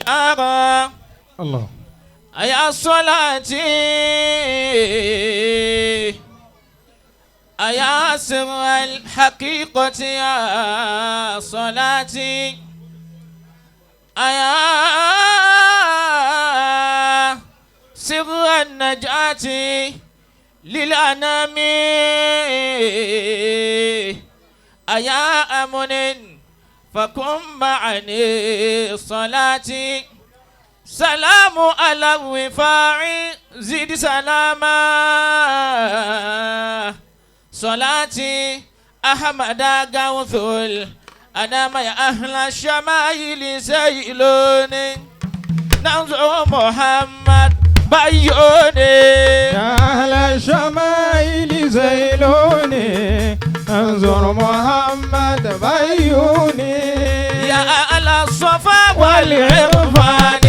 مختارا الله أيا صلاتي أيا سر الحقيقة يا صلاتي أيا سر النجاة للأنام أيا أمن فكن معني صلاتي سلام على الوفاع زيد سلاما صلاتي أحمد غوث أنا ما يا أهل الشمائل سيلوني ننظر محمد بيوني يا أهل الشمائل زيلوني انظر محمد بيوني يا أهل الصفا والعرفان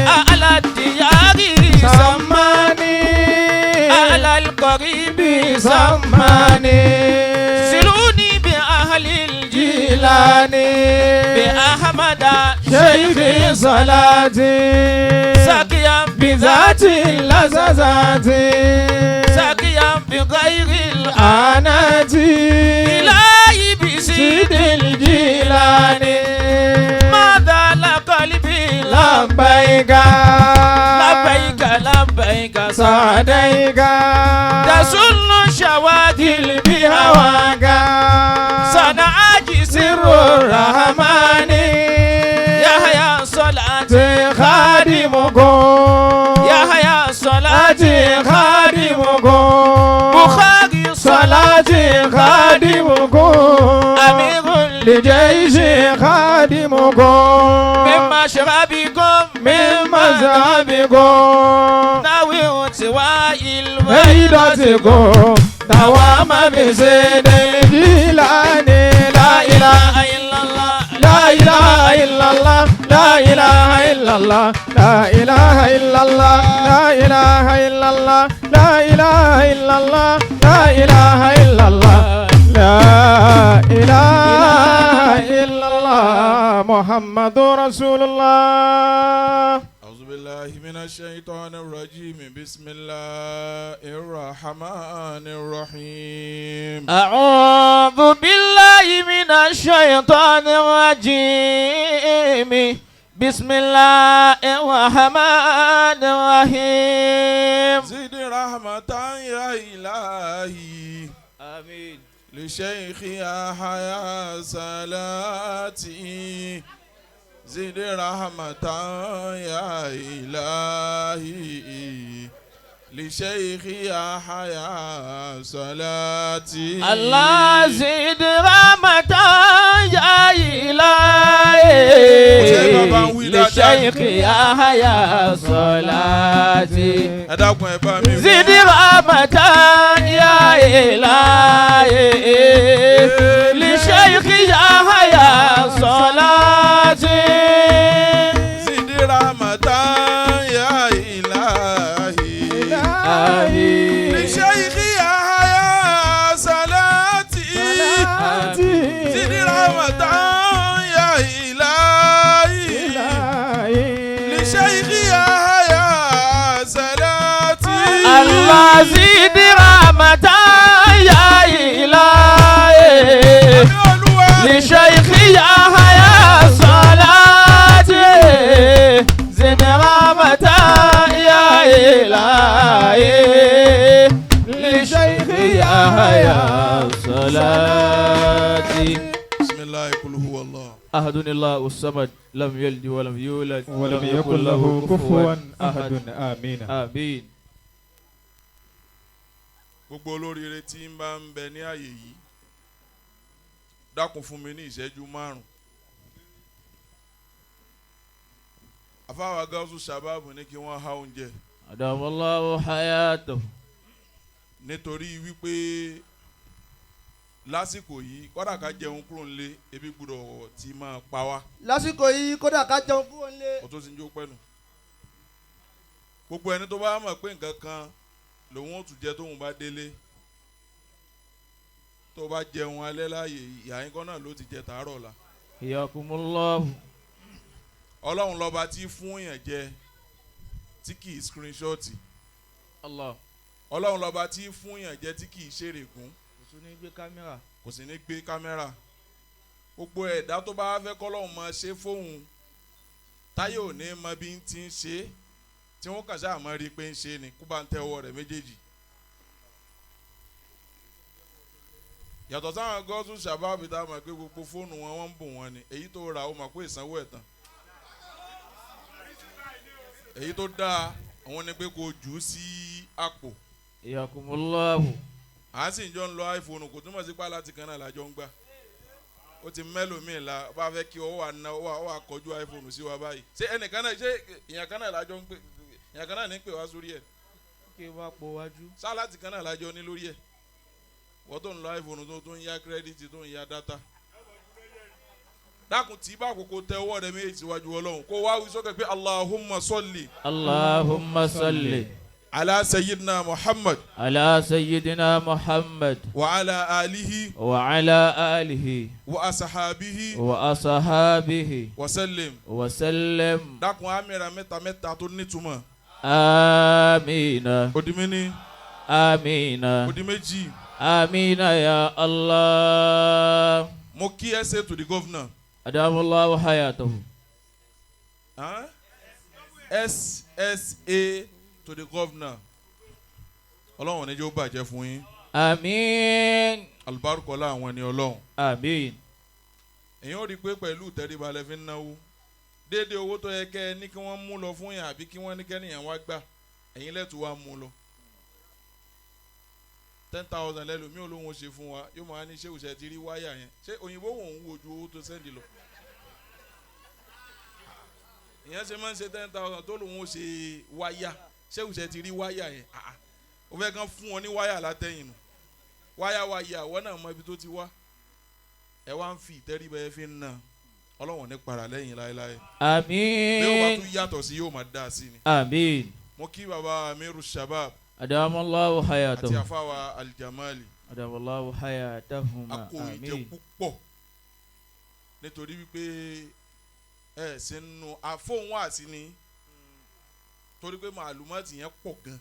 أهل الديار سماني أهل القريب سماني سلوني بأهل الجيل جيلاني بأحمد شيخي صلاتي ساقيا بذات اللذاذات ساقيا بغير أناتي الإله بسيد سيد الجيلاني ماذا لقلبي لبيك لبيك لبيك سعديك تسل شواذل بهواك صنع سر الرحمن يا صلاتي خادمكم يا صلاتي خادمكم بخاري صلاتي خادمكم أمير لجيش خادمكم من مشربكم من مذهبكم ناوي سواء فائدتكم دوام بسيد الجيلاني لا إله إلا الله لا إله إلا الله لا إله إلا الله لا إله إلا الله لا إله إلا الله لا إله إلا الله لا إله إلا الله لا إله إلا الله محمد رسول الله أعوذ بالله من الشيطان الرجيم بسم الله الرحمن الرحيم أعوذ بالله من الشيطان الرجيم بسم الله الرحمن الرحيم زد رحمة يا إلهي آمين لشيخ يحيى صلاتي زد رحمة يا إلهي لشيخ يحيى صلاتي الله زد رحمة يا إلهي لشيخ يحيى صلاتي ẹ dákun ẹ bá mi wí. زد رحمة يا إلهي لشيخ يحيى صلاتي زد رحمة يا إلهي آمين لشيخ يحيى صلاتي زد رحمة يا إلهي لشيخ يحيى صلاتي الله زد رحمة يا إلهي Olúwa لشيخ يحيى صلاتي زد رحمة يا إلهي لشيخ يحيى صلاتي بسم الله قل هو الله أحد الله الصمد لم يلد ولم يولد ولم يكن له كفوا أحد آمين آمين Gbogbo olóríire tí ń bá ń bẹ ní àyè yìí dákun fún mi ní ìṣẹ́jú márùn afáwa gáúsù sábàbù ní kí wọ́n há oúnjẹ أدام الله حياته nítorí wípé lásìkò yìí kódà ká jẹun kúrò nílé ebi gbúdọ̀ ti máa pa wá Lásìkò yìí kódà ká jẹun kúrò nílé. ó tó ti ń jó pẹ́nu gbogbo ẹni tó bá mọ̀ pé nǹkan kan lòun ó tún jẹ tóun bá délé tó bá jẹun alẹ́ láàyè ìyá yín kan náà ló ti jẹ tàárọ̀ la حياكم الله. Ọlọ́run lọ́ba tí fún yàn jẹ tí kì í screenshot. Allah. Ọlọ́run lọ́ba tí fún yàn jẹ tí kì í ṣèrègùn. Kò tún ní gbé kámẹ́rà. Kò sì ní gbé kámẹ́rà. Gbogbo ẹ̀dá tó bá fẹ́ kọ́lọ́run máa ṣe fóun, táyé ò ní mọ bí ń ti ń ṣe, tí wọ́n kàn sáà mọ́ rí i pé ń ṣe ni, kó bá ń tẹ ọwọ́ rẹ̀ méjèèjì. Yàtọ̀ sáwọn gọ́sùn sàbáàbí tá a mọ̀ pé gbogbo fóònù wọn wọ́n ń bò wọ́n ni, èyí tó rà ó mọ̀ pé ìsanwó ẹ̀ tán. Èyí tó dáa àwọn ni pé kò jù ú sí àpò. Iyakumullahu. À ń sì jọ ń lọ iPhone, kò túmọ̀ sí pàlà tí kan náà lájọ ń gbà. Ó ti mẹ́lòmíì la bá fẹ́ kí ọwọ́ àná ọwọ́ àkọ́jú iPhone sí wa báyìí. Ṣé ẹnìkan náà, ṣé ìyàn kan náà lájọ ń pè, ìyàn kan náà ní pè wá sórí ẹ̀? Kí wàá pọ̀ wájú. Sáláàtì kan náà lájọ ní lórí ẹ̀. Wọ́n tó ń lọ iPhone tó ń ya kírẹ́dìtì tó ń ya dátà. Dákun tí bá àkókò tẹ ọwọ́ rẹ méjì síwájú Ọlọ́run kó wá wí sókè pé Allahumma salli. Allahumma salli. Ala sayyidina Muhammad. Ala sayyidina Muhammad. Wa ala alihi. Wa ala alihi. Wa asahabihi. Wa asahabihi. Wa sallim. Wa sallim. Dákun amira mẹ́ta mẹ́ta tó nítumọ̀. Amina. Ó di méní. Amina. Ó di méjì. Amina ya Allah. Mo kí ẹ say to the governor. Adamallahu hayatahu. Huh? SSA to the governor. Ọlọ́run ní jẹ́ ó bàjẹ́ fún yín. Àmín. Alùbáríkọ́lá àwọn ẹni Ọlọ́run. Àmín. Èyàn ò rí i pé pẹ̀lú ìtẹríba lẹ fi ń náwó. Déédéé owó tó yẹ kẹ́ ẹ ní kí wọ́n mú lọ fún yàn àbí kí wọ́n ní kẹ́nìyàn wá gbà, ẹ̀yin lẹ́tù wá mú lọ. 10,000 lẹ́lòmíì olóhùn ó ṣe fún wa, yóò máa ní ṣé òṣè ti rí wáyà yẹn. Ṣé òyìnbó wò ń wo ju owó tó sẹ́ndì lọ? Ìyẹn ṣe máa ń ṣe 10,000 tó lòun ó ṣe wáyà. Ṣé òṣè ti rí wáyà yẹn? O fẹ́ kàn fún ọ ní wáyà látẹ̀yìn nù. Wáyà wáyà àwọn náà mọ ibi tó ti wá. Ẹ wá ń fi ìtẹríba ẹ fi ń na. Ọlọ́wọ̀n ní para lẹ́yìn láéláé. Àmín. Bí ó bá tún yàtọ̀ sí yóò máa dá sí ni. Àmín. Mo kí baba Amiru Shabab. Adamallahu hayatahu. Àti àfáwà Aljamali. Adamallahu hayatahuma. A kò ìjẹ púpọ̀ nítorí wípé ẹ ṣe ń nu àfóhùn àti ni torí pé màlúmọ́tì yẹn pọ̀ gan.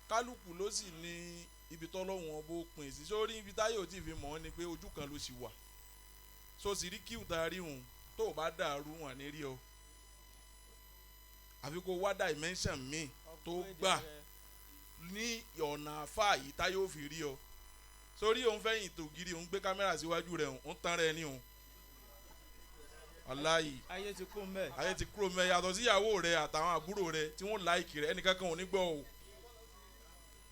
Kálukú ló sì ní ibi tọ́lọ́hún ọbọ̀ pin sí sórí ibi táyé ò tí fi mọ̀ ọ́ ni pé ojú kan ló sì wà. So sì rí kíw tá a rí hùn tó o bá dàrú wọn ní rí ọ. Àfi kó wá dimension míì tó gbà ní ọ̀nà àfáà yìí táyé ò fi rí ọ. Sórí òun fẹ́yìn tògiri òun gbé kámẹ́rà síwájú rẹ̀ òun tán rẹ̀ ní òun. Aláì. Ayé ti kú mbẹ. Ayé ti kúrò mbẹ yàtọ̀ síyàwó rẹ̀ àtàwọn àbúrò rẹ̀ tí wọ́n láìkì rẹ̀ ẹnìkankan ò ní gbọ́ o.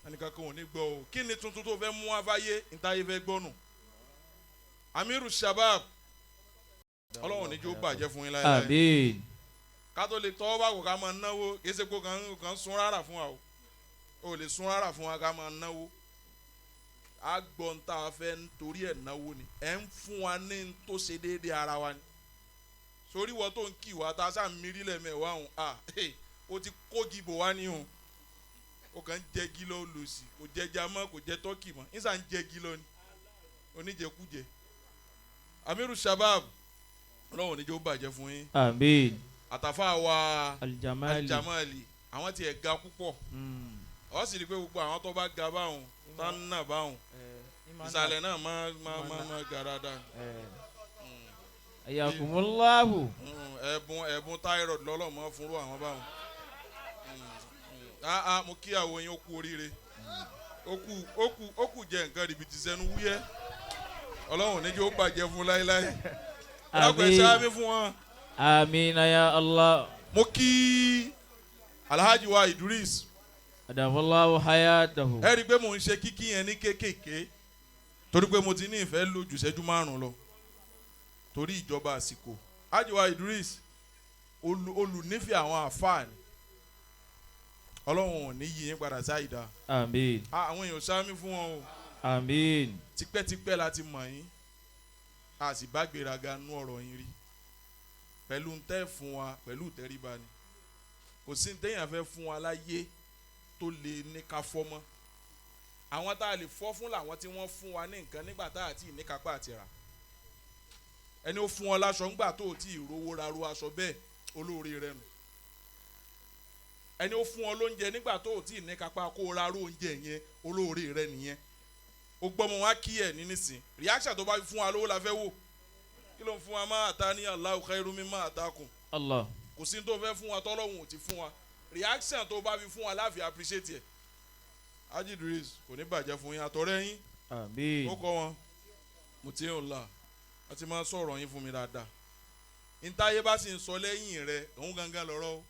Ẹnìkankan ò ní gbọ́ o. Kí ni tuntun tó fẹ́ mú wá fáyé ntáyé fẹ́ gbọ́ nù? Amiru Shabab. Ọlọ́run ní jó bàjẹ́ fún yín láéláé. Àmín. Ká tó lè tọ́wọ́ bá kò ká máa náwó kì í ṣe pé kàn sun rárá fún wa o. O lè sun rárá fún wa ká máa náwó. A gbọ́ ń tá a fẹ́ nítorí ẹ̀ náwó ni. Ẹ̀ ń fún wa ní n tó ṣe déédéé ara wa ni. Sórí wọ́n tó ń kì wá tá a sá mírí lẹ́mẹ̀wá òun, à o ti kógi bò wá ní òun. O kàn ń jẹ́gi lọ lòsì, kò jẹja mọ́, kò jẹ tọ́kì mọ́, ń sà ń jẹ́gi lọ ni. Oníjẹkújẹ. Amiru Shabab, Ọlọ́run ní jẹ́ ó bàjẹ́ fún yín. Àmín. Àtàfà wa Aljamali. Aljamali, àwọn tiẹ̀ ga púpọ̀. Ó sì rí i pé gbogbo àwọn tó bá ga báwọn, tá ń nà báwọn, ìsàlẹ̀ náà máa máa ga dáadáa. Ayakumullahu. Ẹ̀bùn thyroid lọ́lọ́mọ fúnrú àwọn báwọn. Mo kí àwọn yín ó kú oríire. Ó kú jẹ nǹkan rìbìtì sẹ́nu wúyẹ́. Ọlọ́run ní jẹ́ ó bàjẹ́ fún láéláé. Àmín. Àmín fún wọn. Àmín ya Allah. Mo kí Alhaji wa Idris. Adamallahu hayatahu. Ẹ rí i pé mò ń ṣe kíkí yẹn ní kéékèèké torí pé mo ti ní ìfẹ́ lò jù ìṣẹ́jú márùn-ún lọ torí ìjọba àsìkò. Alhaji wa Idris olùnífẹ̀ẹ́ àwọn àfáà ni. Ọlọ́run ò ní yí yín padà sáìdá. Àmín. Àwọn èèyàn sáámi fún wọn o. Àmín. Tipẹ́tipẹ́ la ti mọ̀ yín, a sì bá gbéraga nú ọ̀rọ̀ yín rí pẹ̀lú ń tẹ́ fún wa pẹ̀lú ìtẹríba ni. Kò sí ní téèyàn fẹ́ fún wa láyé tó lè ní ká fọ́ mọ́. Àwọn tá a lè fọ́ fún làwọn tí wọ́n fún wa ní nǹkan nígbà tá a ti ní kápá àti rà. Ẹni ó fún ọ láṣọ ńgbà tó o tí ì rówó ra ru aṣọ bẹ́ẹ̀, olóore rẹ nù. Ẹni ó fún ọ lóúnjẹ nígbà tó o tí ì ní kápá kó o ra ru oúnjẹ yẹn, olóore rẹ nìyẹn. O gbọ́mọ wá kí ẹ̀ ní nísìn, reaction tó bá fi fún wa lówó la fẹ́ wò. Kí ló ń fún wa? Ma atani Allahu khairu mimma atakum. Allah. Kò sí ní tó fẹ́ fún wa tọ́lọ́hún ò ti fún wa. Reaction tó bá fi fún wa láfi appreciate ẹ̀. Haji Idris, kò ní bàjẹ́ fún yín àtọ̀rẹ́ yín. Àmín. Ó kọ́ wọn Mutiullah, wọ́n ti máa ń sọ̀rọ̀ yín fún mi dáadáa. Ntáyé bá sì ń sọ lẹ́yìn rẹ̀, òun gangan lọ́rọ̀ o.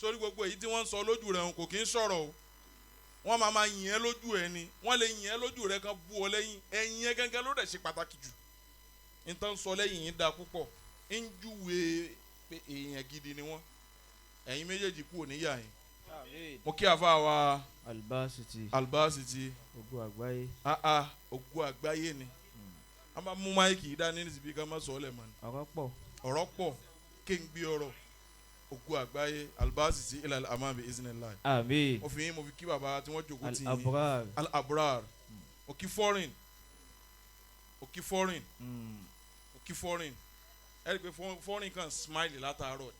Sórí gbogbo èyí tí wọ́n ń sọ lójú rẹ̀, òun kò kí ń sọ̀rọ̀ o. Wọ́n máa yìn ẹ́ lójú ẹ ni. Wọ́n lè yìn ẹ́ lójú rẹ̀ kan bú ọ lẹ́yìn. Ẹ̀yìn ẹ gangan ló dẹ̀ ṣe pàtàkì jù. Ntàn sọ lẹ́yìn yín dáa púpọ̀, ń júwe pé èèyàn gidi ni wọ́n. Ẹ̀yin méjèèjì kú òníyà yín. Mo kí àfa wa Albasiti. Albasiti. Ogun àgbáyé. Ah, ogun àgbáyé ni. A máa mú mic dání níbi ká má sọ ọ́ lẹ̀ mọ́ ni. Ọ̀rọ̀ pọ̀. Ọ̀rọ̀ pọ̀, kí n gbé ọ̀rọ̀ ogun àgbáyé Albasiti ilal amami iznillah. Àmín. Mo fi yín, mo fi kí bàbá tí wọ́n jókòó tì yín. Al-Abrar. Al-Abrar. Mo kí foreign, mo kí foreign, mo kí foreign. Ẹ rí i pé foreign kan smile látàárọ̀,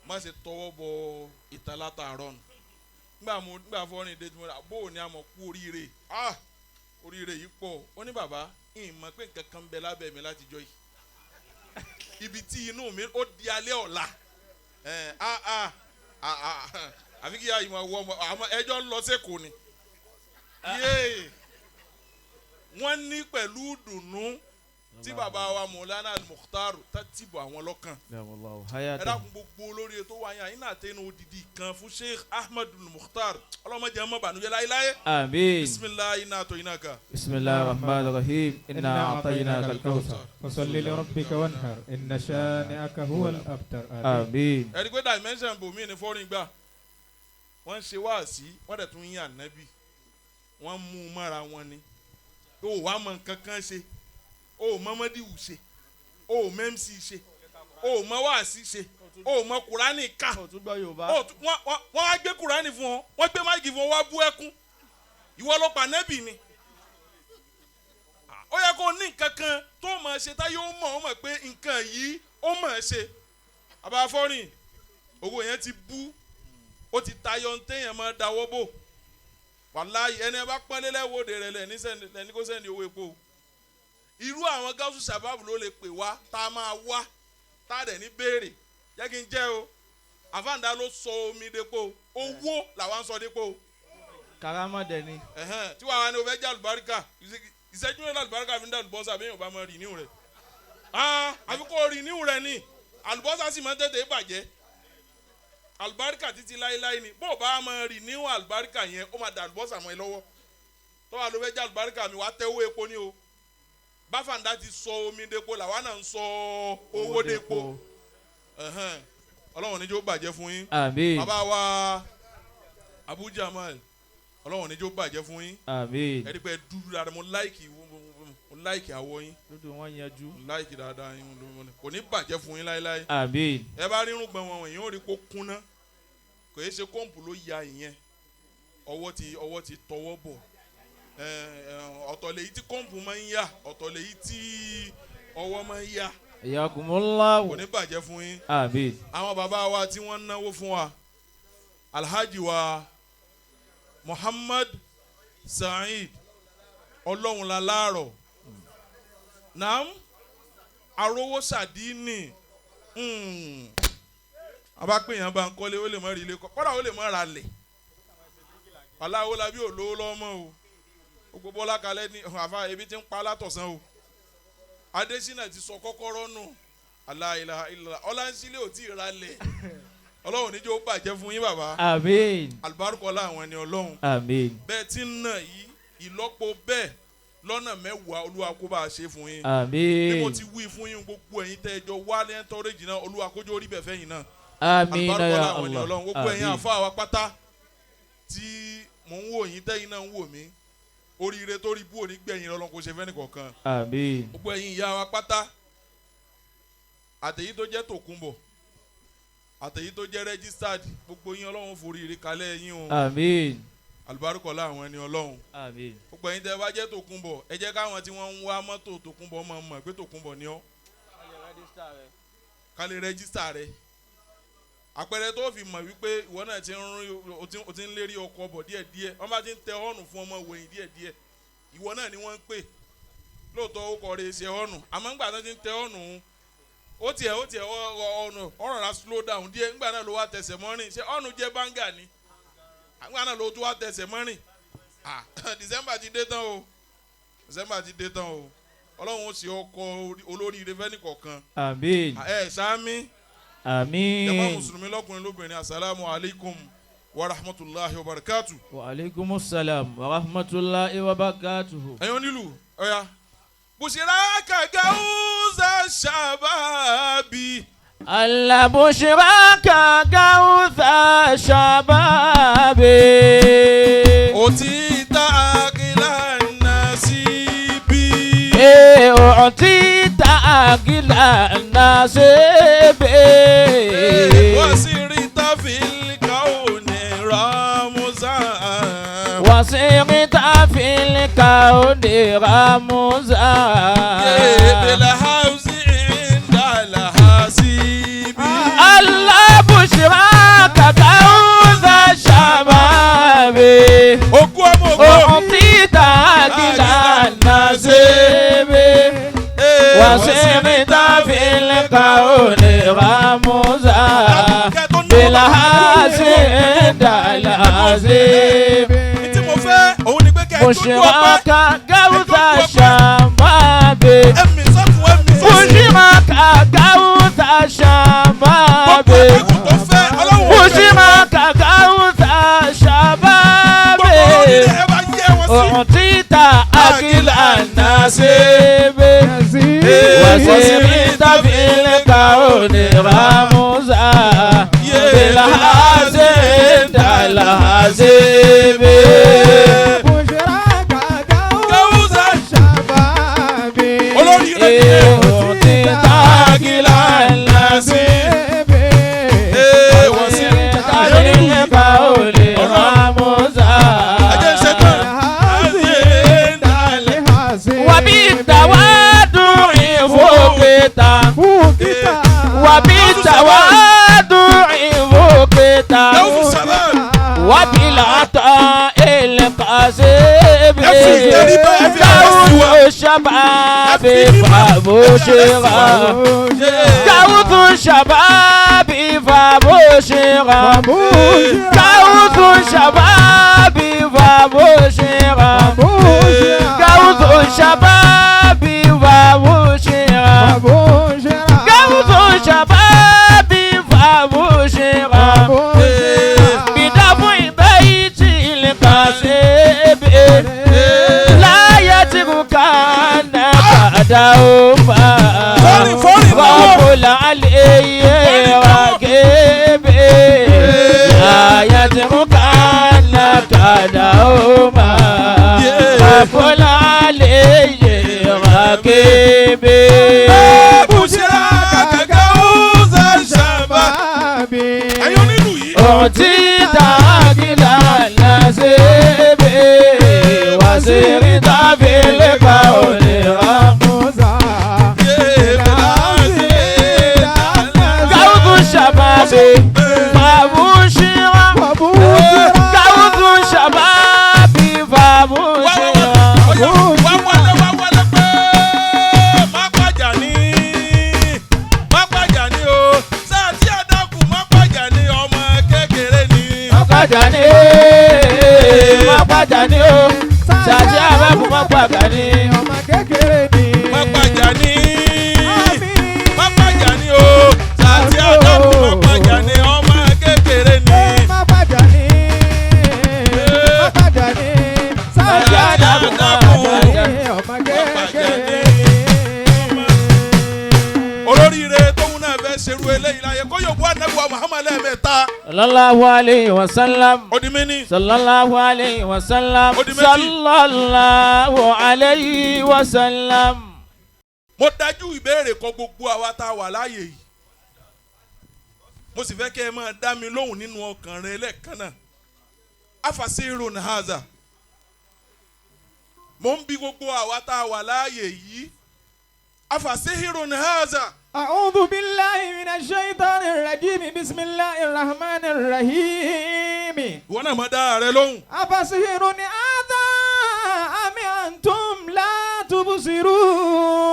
má ṣe tọwọ́ bọ ìta látàárọ̀ nù. Nígbà mo nígbà foreign dé tí mo rà bó o ní a mọ̀ kú oríire, ah, oríire yìí pọ̀. Ó ní bàbá ìmọ̀ pé nǹkan kan ń bẹ lábẹ́ mi látijọ́ yìí, ibi tí inú mi ó di alẹ́ ọ̀la ẹ̀. Ah ah ah ah, àfi kí ìyá máa wọ ọmọ àmọ́ ẹjọ́ ń lọ sẹ́kọ̀ọ́ ni. Yéè, wọ́n ní pẹ̀lú dùnú tí bàbá wa Mọ̀lánà Al-Mukhtar tàtìbọ̀ àwọn lọ́kàn. Allahu Ẹ hayata. dákun, gbogbo olórí tó wáyà yín náà tẹnu odidi kan fún Sheikh Ahmed Mukhtar, ọlọ́mọdé ọmọ bànújẹ́ láéláé. Àmín. Bisimilayi iná tó iná kan. Bismillahir rahmanir rahim. Inna a'tainaka al-kawthar. فصل لربك وانحر إن شانئك هو الأبتر. Àmín. Ẹni pé dimension bòmí ni fọ́rin gbà, wọ́n ń ṣe wáàsí, wọ́n dẹ̀ tún yín ànábì, wọ́n mú un mọ́ra wọn ni. O wàá mọ nǹkan kan ṣe, o ò mọ mọ́díwù ṣe, o ò mọ MC ṣe, o ò mọ wáàsí ṣe, o ò mọ kùránì ká. Ó tún gbọ́ Yorùbá. O tún- wọ́n á gbé kùránì fún ọ, wọ́n gbé mic fún ọ, wá bú ẹkún. Ìwọ ló pa nẹ́bì ni. Ó yẹ kó ní nǹkan kan tó mọ̀ ṣe táyé ó mọ̀, ó mọ̀ pé nǹkan yìí ó mọ̀ ṣe. Àbáfọ́rìn owó yẹn ti bú, ó ti tayọ ntẹ́yàn máa dáwọ́ bò. Wàláyé, ẹni ẹ bá pọ́nlé lẹ́wọ́de rẹ̀ lẹ́ni lẹ́ni kó send owó epo. Irú àwọn gáúsù sábàbù ló lè pè wá tá a máa wá tá a dẹ̀ ní béèrè. Jẹ́ kí n jẹ́ o, àfáàndá ló sọ omi depo, owó làwa ń sọ depo. Karama dẹ̀ ni. Ẹ̀hẹ́n, tí wàá wá ní o fẹ́ jẹ́ àlùbáríkà, ìṣẹ́jú mẹ́rin àlùbáríkà fi ń dá àlùbọ́sà bí èèyàn bá máa rì níhùn rẹ̀. Ah, àfi kó rì níhùn rẹ̀ ni àlùbọ́sà sì máa ń tètè bàjẹ́. Àlùbáríkà títí láéláé ni. Bó o bá máa rì níhùn àlùbáríkà yẹn, ó máa da àlùbọ́sà mọ́ ẹ lọ́wọ́. Tó wà ló fẹ́ jẹ́ àlùbáríkà mi, wàá tẹ owó epo ní o. Báfàǹdà ti sọ omi depo, làwa náà ń sọ owó depo. Ẹ̀hẹ́n, Ọlọ́run ní jẹ́ ó bàjẹ́ fún yín. Àmín. Bàbá wa Abu Jamal, Ọlọ́run ní jẹ́ ó bàjẹ́ fún yín. Àmín. Ẹni pé dúdú dáadáa, mo like àwọ̀ yín. Dúdú wọn yanjú. Mo like dáadáa yín. Kò ní bàjẹ́ fún yín láéláé. Àmín. Ẹ bá rírun gbọ̀n wọn wọ̀nyí, ó rí kó kúnná. Kò yẹ ṣe kọ́ǹpù ló ya ìyẹn, ọwọ́ ti tọwọ́ bọ̀. Ẹ ẹ, ọ̀tọ̀ lèyí tí kọ́ǹpù máa ń yà, ọ̀tọ̀ lèyí tí ọwọ́ máa ń yà. Yakumullahu. Kò ní bàjẹ́ fún yín. Àmín. Àwọn bàbá wa tí wọ́n náwó fún wa, Alhaji wa Muhammad Saheed Ọlọ́run la láàrọ̀ naam arówó sàdínì. Abápéyàn bá ń kọ́lé, ó lè má rí ilé kọ́, kọ́dà ó lè má ra lẹ̀. Aláwo la bí olówó lọ́mọ o. Gbogbo bọ́lá kalẹ̀ ní àfa ebi ti ń pa látọ̀sán o. Adésínà ti sọ kọ́kọ́rọ́ nù. Aláìlá ilà ọlánsílẹ̀ ò tí ì ra lẹ̀. Ọlọ́run níjó bàjẹ́ fún yín, bàbá. Àmín. Alùbáríkọ láwọn ẹni Ọlọ́run. Àmín. Bẹ́ẹ̀ tí ń nà yìí, ìlọ́po bẹ́ẹ̀ lọ́nà 10, Olúwa kó bá a ṣe fún yín. Bí mo Àmín. ti wí fún yín, gbogbo ẹ̀yin tẹ́ ẹ jọ wá ní ẹ̀ńtọ́rẹ́jì náà, Olúwa kójú orí bẹ̀ fẹ́yìn náà. Àmín Alùbáríkọ ya láwọn ẹni Allah. Ọlọ́run. Gbogbo ẹ̀yin Àmín. àfa wa pátá tí mò ń wò yín, tẹ́yìn náà ń wò mí, oríire tó rí bú òní gbẹ̀yìn Ọlọ́run kò ṣe fẹ́ nìkọ̀ọ̀kan. Àmín. Gbogbo ẹ̀yin ìyá wa pátá, àtẹ̀yí tó jẹ́ tòkunbọ̀, àtẹ̀yí tó jẹ́ registered, gbogbo yín, Ọlọ́run foríire kalẹ̀ yín o. Àmín. Àlùbáríkọ̀lá àwọn ẹni Ọlọ́run. Àmín. Gbogbo ẹ̀yin tẹ́ bá jẹ́ Tòkunbọ̀, ẹ jẹ́ káwọn tí wọ́n ń wá mọ́tò Tòkunbọ̀ máa mọ̀ pé Tòkunbọ̀ ni ọ́, ká lè register rẹ̀. Àpẹẹrẹ tó fi mọ̀ wípé ìwọ náà ti ń rí, o ti ń lérí ọkọ̀ bọ̀ díẹ̀díẹ̀, wọ́n bá ti ń tẹ horn fún ọmọ wẹ̀yìn díẹ̀díẹ̀, ìwọ náà ni wọ́n ń pè. Lóòótọ́ ó kọ̀ rẹ̀ ṣe horn, àmọ́ ńgbà tó ti ń tẹ horn, ó tiẹ̀ ọ̀nà ọ̀rọ̀ ra slow down díẹ̀, ńgbà náà ló wá tẹsẹ̀ mọ́rìn. Ṣé horn jẹ́ báńgà ni? Ńgbà náà ló tún wá tẹsẹ̀ mọ́rìn. Ah, December ti dé tán o, December ti dé tán o. Ọlọ́run ó sì ọkọ̀ olóríire fẹ́ni kọ̀ọ̀kan. Àmín. Ẹ sáámi. Àmín. Jàmá mùsùlùmí, lọ́kùnrin lóbìnrin, asalaamu alaykum wa rahmatulahi wa barakatu. Wa aleykum salam wa rahmatulahi wa barakatuhu. Ẹ̀yin onílù, ọ̀ya بشراك غوث الشباب. ألا بشراك غوث الشباب. أعطيت عاقل النصيب. أعطيت عاقل النصيب. وسرت في الكون رمزا. وصرت في الكون رمزا. بالحوز عند الحسيب. ألا بشراك غوث الشباب. Ògùn ọmọ ògùn. أعطيت عاقل النصيب. وصرت في الكون رمزا. بالحسد العظيم. Tí mo fẹ́ òun ni pé kẹ́ ẹ dúdú ọpẹ́. بشراك غوث الشباب. Ẹ̀mí sọ́tún, ẹ̀mí sọ́sì. بشراك غوث الشباب. Gbogbo ẹ̀kú tó fẹ́ Ọlọ́run ò fẹ́. بشراك غوث الشباب. Gbogbo orílẹ̀ ẹ bá yẹ wọn sí. أعطيت عاقل النصيب. وسرت في الكون رمزا. بالحسد الحسيب. غوث olórí rẹ̀ nìyẹn. أعطيت عاقل النصيب. Wọ́n sí. وسرت في الكون رمزا. Ẹjẹ̀ ń ṣe tán. وبالتوادع فوقت. وبالتوادع فوقت. غوث الشباب. وبالعطاء القاسم. Ẹ fi ìtẹríba, ẹ fi àrẹ sí wa. غوث الشباب فبشرى. غوث الشباب فبشرى. غوث الشباب فبشرى. غوث الشباب فبشرى. غوث الشباب فبشرى. بدفع بيت القصيب لا يتركن بعدهما. Fọ́nì, fọ́nì, náwó. رب العلي رقيب لا يتركن بعدهما. رب العلي رقيب. بشراك غوث الشباب. Ẹ̀yin onílù yìí. أعطيت عاقل النصيب. وسرت في الكون رمزا. غوث الشباب فبشرى. غوث الشباب فبشرى. Wá wọlé, wá wọlé pé má pàjà ní, má pàjà ní o, sáà tí àdàkù má pàjà ní, ọmọ kékeré ni. Má pàjà ní, má pàjà ní o, ṣàtì àbẹ̀kù má pàjà ní. Ọmọ kékeré ni. Má pàjà ní, má pàjà ní o, sáà tí àdàkù má pàjà ní, ọmọ kékeré ni. Má bàjá ní. Má bàjá ní. Ṣàtì àdàkù má pàjà ní. Ọmọ kékeré ni. Olóríire tóun náà fẹ́ ṣerú eléyìí láyé kó yóò bú Ànábì wa Muhammad lẹ́ẹ̀mẹ́ta. Sallallahu alayhi wa sallam. Ó di méní. Sallallahu alayhi wa sallam. Ó di méjì. Sallallahu alayhi wa sallam. Mo dájú ìbéèrè kan gbogbo àwa tá a wà láàyè yìí, mo sì fẹ́ kẹ́ ẹ máa dá mi lóhùn nínú ọkàn rẹ lẹ́ẹ̀kan náà. Afasirun haza. Mo ń bi gbogbo àwa tá a wà láàyè yìí. Afasihirun haza. أعوذ بالله من الشيطان الرجيم بسم الله الرحمن الرحيم Ìwọ náà máa dá ara rẹ lóhùn. أفسحر هذا أم أنتم لا تبصرون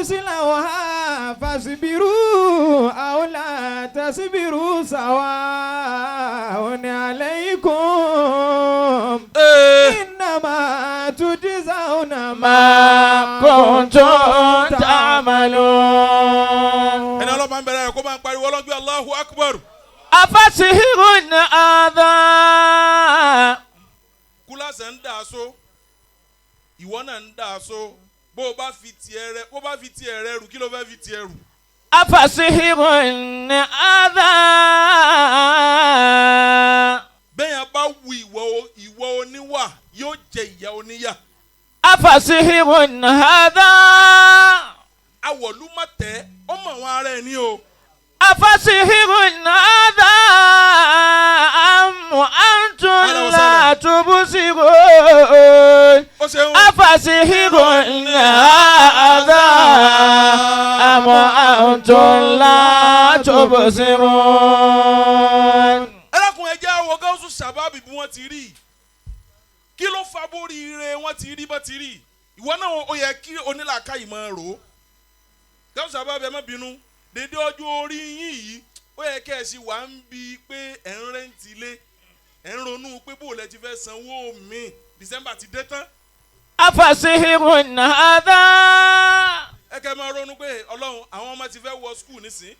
اصلوها فاصبروا أو لا تصبروا سواء عليكم إنما تجزون ما كنتم تعملون Ẹni ọlọ́pàá ń bẹ̀rẹ̀ rẹ̀ kó máa ń pariwo ọlọ́gbé Allahu Akbar. أفسحر هذا Kúláṣẹ̀ ń dà so. Ìwọ náà ń dà so. Bó o bá fi tiẹ̀ rẹ bó o bá fi tiẹ̀ rẹ rù kí ló fẹ́ fi tiẹ̀ rù? أفسحر هذا Bẹ́ẹ̀yàn bá wu ìwọ ìwọ oníwà yóò jẹ ìyà oníyà. أفسحر هذا Awọ̀lú má tẹ́ ó mọ̀ àwọn ará ẹ̀ ní o. أفسحر هذا أم أنتم لا تبصرون Ó ṣeun. أفسحر هذا أم أنتم لا تبصرون Ẹ dákun ẹ jẹ́ àwọ̀ gáúsù sábàbí bí wọ́n ti rí i. Kí ló fa bórí ire wọ́n ti rí bá ti rí i? Ìwọ náà ó yẹ kí onílàákàyè máa rò ó. Gáúsù sábàbí ẹ má bínú. Dédé ọjọ́ orí yín yìí ó yẹ kẹ́ ẹ sì wá ń bi pé ẹ̀ ń rẹ́ǹtì ilé ẹ̀ ń ronú pé bó lẹ ti fẹ́ sanwó mi December ti dé tán. أفسحر هذا Ẹ kẹ́ máa ronú pé Ọlọ́run àwọn ọmọ ti fẹ́ wọ skul nísìn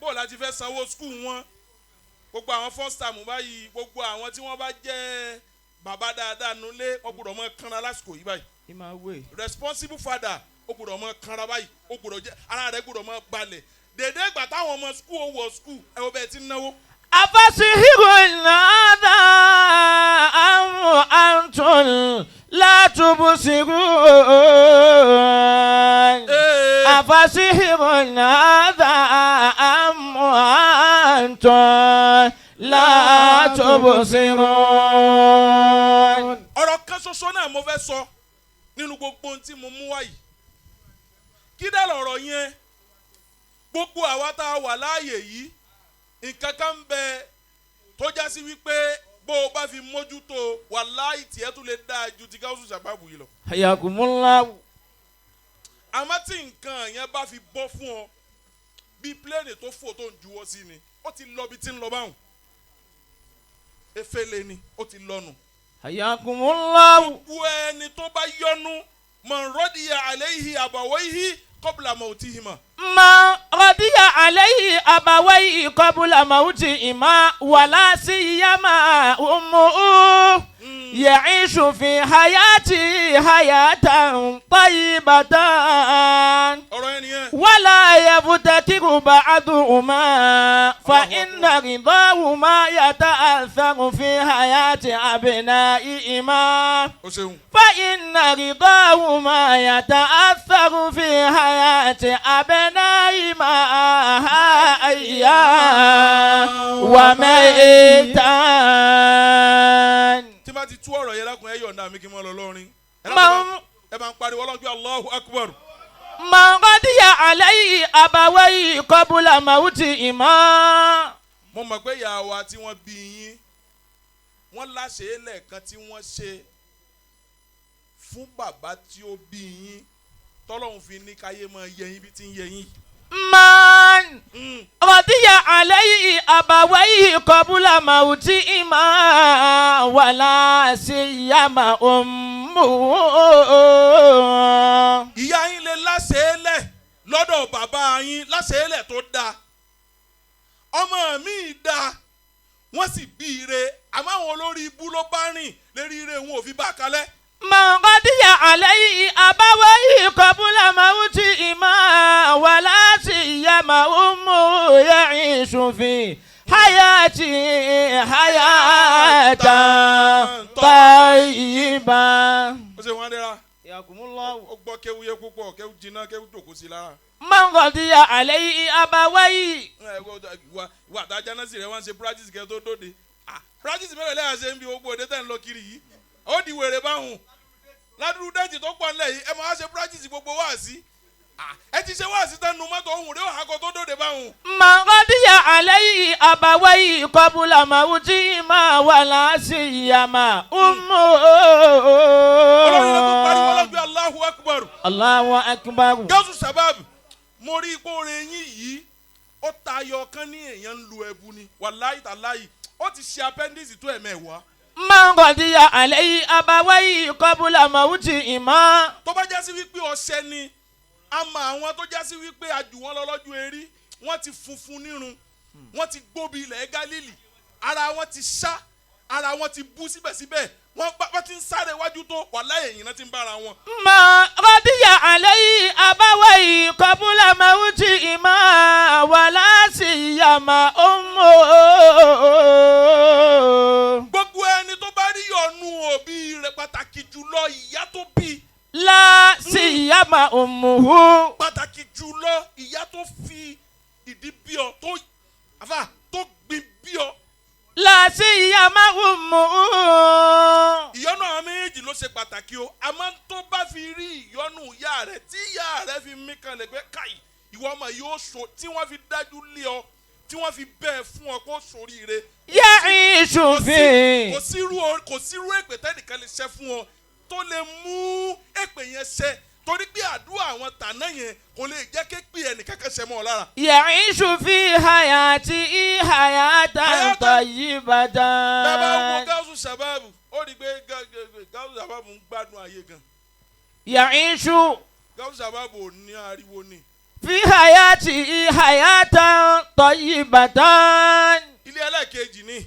bó la ti fẹ́ sanwó skul wọn gbogbo àwọn first time báyìí gbogbo àwọn tí wọ́n bá jẹ́ bàbá dáadáa nulẹ̀ wọ́n gbọ́dọ̀ mọ kanra lásìkò yìí báyìí responsible father ó gbọ́dọ̀ mọ kanra báyìí ó gbọ́dọ̀ jẹ́ ara rẹ̀ gbọ́dọ̀ mọ balẹ̀ dèdè ìgbà táwọn ọmọ skul ó wọ skul ẹ wọ́n bẹ́ẹ̀ ti ń náwó. أفسحر هذا أم أنتم لا تبصرون أفسحر هذا أم أنتم لا تبصرون Ọ̀rọ̀ kan ṣoṣo náà mo fẹ́ sọ nínú gbogbo ohun tí mo mú wá yìí kí dẹ́ lọ̀rọ̀ yẹn gbogbo àwa tá a wà láàyè yìí nǹkan kan ń bẹ tó já sí wípé bó o bá fi mójútó wàláhì tiẹ̀ tún lè dáa ju ti gáúsù sàbábù yìí lọ. حياكم الله Àmọ́ tí nǹkan yẹn bá fi bọ́ fún ọ bí pílẹ̀nì tó fò tó ń juwọ́ sí ni ó ti lọ bí tí ń lọ báwọn efele ni ó ti lọ́nu. حياكم الله Gbogbo ẹni tó bá yọnu man radiya alayhi abawayhi qabla mawtihima. ما رضي عليه أبويه قبل موتهما ولا سيما أمه يعيش في حياته حياة طيبة Ọ̀rọ̀ yẹn nìyẹn. ولا يفتكر بعضهما فإن رضاهما يتأثر في حياة أبنائهما O ṣeun. فإن رضاهما يتأثر في حياة أبنائهما حيا وميتا Tí bá ti tú ọ̀rọ̀ yẹn lákùn ẹ yọ̀ǹda mi kí n mọ́ lọ lọ́rin. Ẹ من ẹ bá ń pariwo ọlọ́run pé Allahu Akbar. من رضي عليه أبويه قبل موتهما Mo mọ̀ pé ìyá wa tí wọ́n bí yín wọ́n láṣẹ lẹ́ẹ̀kan tí wọ́n ṣe fún bàbá tí ó bí yín tọ́lọ́hún fi ní káyé máa yẹ yín bí ti ń yẹ yín. من رضي عليه أبويه قبل موتهما ولا سيما أمه Ìyá yín lè láṣẹ lẹ̀ lọ́dọ̀ bàbá yín láṣẹ lẹ̀ tó dáa ọmọ mi dáa wọ́n sì bí ire àmọ́ àwọn olórí ibú ló bá rìn lérí ire wọn ò fi bá kalẹ̀. من رضي عليه أبويه قبل موتهما ولا سيما أمه يعيش في حياته حياة طيبة Ó ṣe wọ́n dẹ́ra ó gbọ́ kéwu yẹ púpọ̀ kéwu jiná kéwu jòkó sí lára. من رضي عليه أبويه Ìwà àtàjà náà sì rẹ̀ wọ́n ń ṣe practice kẹ́ tó dóde. Ah, practice mẹ́rin lẹ́yìn ṣe ń bi gbogbo òde tẹ́ ń lọ kiri yìí ó di wèrè báhùn ládùúgbò déètì tó pọ̀ ńlẹ̀ yìí ẹ máa ṣe practice gbogbo wáàsí. Ah, ẹ ti ṣe wáàsí tán nu mọ́tò ohun rẹ̀ ó hakọ tó dòde báhùn. من رضي عليه أبويه قبل موتهما ولا سيما أمه Ọlọ́run ló tún pariwo lọ́gbẹ́ Allahu Akbar. الله أكبر. Gáúsù Shabab, mo rí ipò rẹ̀ yín yìí, ó tayọ kan ní èèyàn ń lu ẹbu ni, wàláyì tàláyì, ó ti ṣe appendix tó ẹ̀mẹ́wàá. من رضي عليه أبويه قبل موتهما Tó bá jásí wípé ọṣẹ ni a mọ àwọn tó jásí wípé a jù wọ́n lọ lọ́jọ́ erí, wọ́n ti funfun nírun, wọ́n ti gbóbi ilẹ̀ Gálílì, ara wọn ti ṣá, ara wọn ti bú, síbẹ̀síbẹ̀ wọ́n bá ti ń sáré iwájú tó, wàláyì ẹ̀yìn náà ti ń bára wọn. من رضي عليه أبويه قبل موتهما ولا سيما أمه Gbogbo ẹni tó bá rí ọ̀nù òbí rẹ̀, pàtàkì jùlọ ìyá tó bí, لا سيما أمه pàtàkì jùlọ ìyá tó fi ìdí bí ọ, tó àfà tó gbin bí ọ. لا سيما أمه Ìyọ́nú àwọn méjèèjì ló ṣe pàtàkì o, àmọ́ tó bá fi rí ìyọ́nú ìyá rẹ̀, tí ìyá rẹ̀ fi mí kanlẹ̀ pé káì ìwọ ọmọ yóò so, tí wọ́n fi dájú lé ọ, tí wọ́n fi bẹ́ẹ̀ fún ọ kó soríire. يعيش في Kò sírú èpè tẹ́nìkan lè ṣẹ́ fún ọ tó lè mú èpè yẹn ṣẹ, torí pé àdúrà àwọn tàná yẹn kò lè jẹ́ képe ẹnìkankan ṣẹ mọ́ ọ lára. يعيش في حياته حياة حياة طيبة. Bàbá wo Gáúsù Sàbáàbù, ó rí i pé Gáúsù Sàbáàbù ń gbádùn ayé gan. يعيش Gáúsù Sàbáàbù ò ní ariwo ni. في حياته حياة طيبة. Ilé ẹlẹ́ẹ̀kejì ni,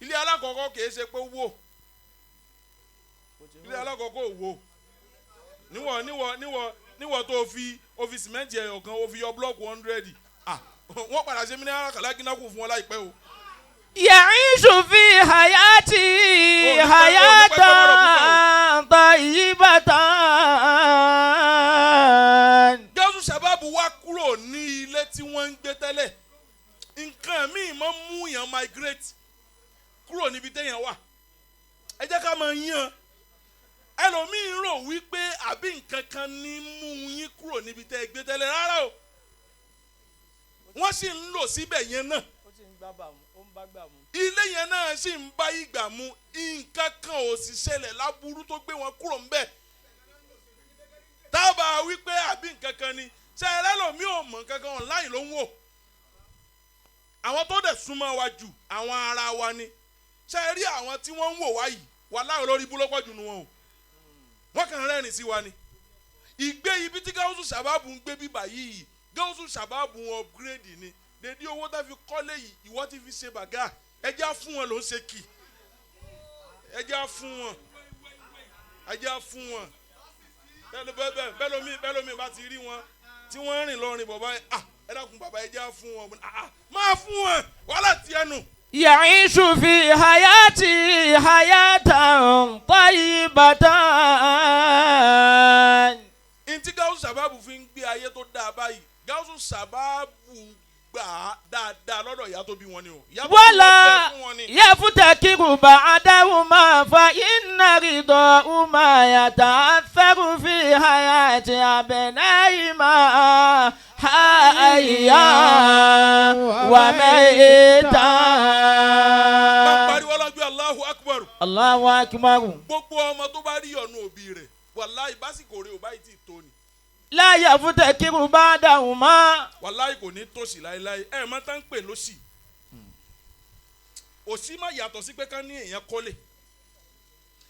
ilé alákọ̀ọ́kọ́ kìí ṣe pé wò, ilé alákọ̀ọ́kọ́ ò wò níwọ̀ níwọ̀ níwọ̀ níwọ̀ tó fi o fi sìmẹ́ǹtì ẹ̀yọ̀ kan o fi yọ búlọ́ọ̀kù 100. Ah, wọ́n padà ṣe mineral kàlágínàkù fún wọn láìpẹ́ o. يعيش في حياته حياة طيبة. Gáúsù Sàbáàbù wá kúrò ní ilé tí wọ́n ń gbé tẹ́lẹ̀. Nǹkan míì máa ń mú yàn migrate kúrò níbi téèyàn wà. Ẹ jẹ́ ká máa yan ẹlòmíín rò wípé àbí nǹkan kan ní mú yín kúrò níbi tẹ́ ẹ gbé tẹ́lẹ̀. Rárá o, wọ́n sì ń lò síbẹ̀ yẹn náà. Ó sì ń gbá bà mú, ó ń bá gbà mú. Ilé yẹn náà sì ń bá ìgbà mu. Nǹkan kan ò sì ṣẹlẹ̀ láburú tó gbé wọn kúrò ńbẹ̀ tábà wípé àbí nǹkan kan ni. Ṣe ẹlẹ́lòmíì ò mọ̀ nǹkan kan, online ló ń wò. Àwọn tó dẹ̀ súnmọ́ wa jù, àwọn ara wa ni. Ṣe rí àwọn tí wọ́n ń wò wá yìí, wà láwọn olórí ibú ló pọ̀ jù nù wọn o. Wọ́n kàn rẹ́rìn sí wa ni. Ìgbé ibi tí Gáúsù Sàbáàbù ń gbé bíbà yìí, Gáúsù Sàbáàbù wọn upgrade ni. Dédé owó tá fi kọ́lé yìí, ìwọ ti fi ṣe bàgà. Ẹjẹ́ fún wọn ló ń ṣe kì, ẹjẹ́ fún wọn, ẹjẹ́ fún wọn. Bẹ́ẹ̀ bẹ́ẹ̀ bẹ́ẹ̀ lómi bá ti rí wọn tí wọ́n rìn lọ́rin bọ̀ báyìí, ah, ẹ dákun bàbá, ẹjẹ́ fún wọn. Ah, máa fún wọn wàhálà tiẹ̀ nù. يعيش في حياته حياة طيبة. Ntí Gáúsù Sàbáàbù fi ń gbé ayé tó dáa báyìí, Gáúsù Sàbáàbù gbà á dáadáa lọ́dọ̀ ìyá tó bí wọn ni o. Ìyá tó bí wọn ولا fẹ́ fún wọn ni. يفتكر بعدهما فإن رضاهما يتأثر في حياة أبنائهما حيا وميتا. Máa pariwo ọlọ́gbé Allahu Akbar. الله أكبر. Gbogbo ọmọ tó bá rí ọ̀nù òbí rẹ̀, wàláì básìkò rẹ̀ ò báyìí tí ì tó ni. لا يفتكر بعدهما. Wàláì kò ní tòṣì láéláé. Ẹ má tá ń pè lóṣì. Òṣì má yàtọ̀ sí pé ká ní èèyàn kọ́lé,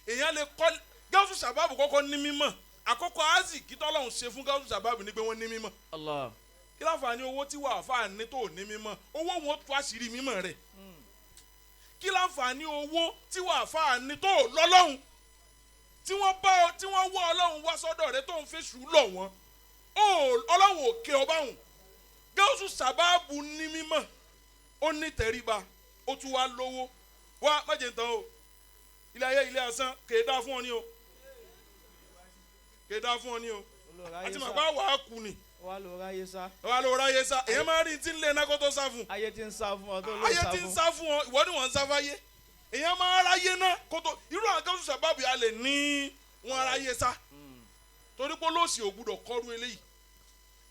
èèyàn lè kọ́lé. Gáúsù Sàbáàbù kọ́kọ́ ní mímọ̀. Àkọ́kọ́ azì kí tọ́lọ́hún ṣe fún Gáúsù Sàbáàbù ni pé wọ́n ní mímọ̀. Allah. Kí láǹfààní owó tí wàá fà ní tó ní mímọ̀? Owó wọn tó àṣírí mímọ̀ rẹ̀. Kí láǹfààní owó tí wàá fà ní tó lọ́lọ́hún, tí wọ́n bá ọ, tí wọ́n wọ́ Ọlọ́run wá sọ́dọ̀ rẹ, tó ń fèsù lọ̀ wọ́n ó, Ọlọ́run ò ké ọba hùn. Gáúsù Sàbáàbù ní mímọ̀, ó ní tẹríba, ó tún wá lówó. Wá má jẹ́ ntàn o, ilé ayé ilé asán, kèé dá fún ọ ní o, kèé dá fún ọ ní o. Olórí ayé Àti sá. màgbá wàá kú ni. Wà ló ráyé sá. Wà ló ráyé sá. Èyàn máa rí tí ń lé iná kó tó sá fún. Ayé ti ń sá fún ọ tó ló Ayé sá ti ń fún. sá fún ọ, ìwọ ni wọ́n ń sá fáyé. Èyàn máa ráyé náà kó tó irú àwọn Gáúsù Sàbáàbù yà lè ní wọn ráyé sá. Torí pé olóòsì ò gbúdọ̀ kọ́rú eléyìí.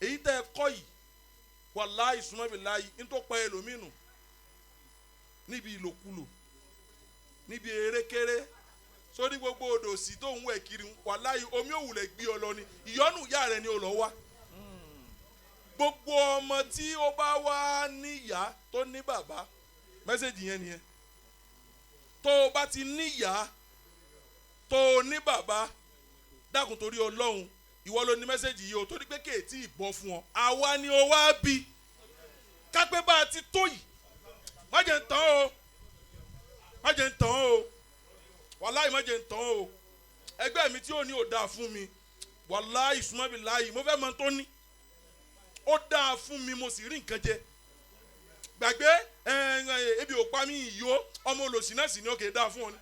Èyí tẹ́ ẹ kọ́ yìí, wàláhì sùmọ́bì láàyè, ń tó pa ẹlòmínú níbi ìlòkulò, níbi erékeré, sórí gbogbo odò sí tó ń wẹ̀ kiri, wàláhì omi òwúlẹ̀ gbé ọ lọ ni, ìyọ́nù ìyá rẹ ni ó lọ wá. Gbogbo ọmọ tí ó bá wá níyà tó ní bàbá, message yẹn nìyẹn. Tó o bá ti níyà tó o ní bàbá, dákun torí Ọlọ́run, ìwọ ló ní message yìí o, torí pé kéètì ìbọn fún ọ, àwa ni o wá bí kápẹ́ bá a ti tó yìí. Má jẹ́ ń tán o, má jẹ́ ń tán o, wàláì má jẹ́ ń tán o. Ẹgbẹ́ mi tí ò ní ò dáa fún mi, wàláì súnmọ́bi láàyè, mo fẹ́ mọ tó ní ó dáa fún mi, mo sì rí nǹkan jẹ. Gbàgbé ebi ò pa mí ìyó, ọmọ olòṣì náà sì ní òkè dáa fún ọ ni.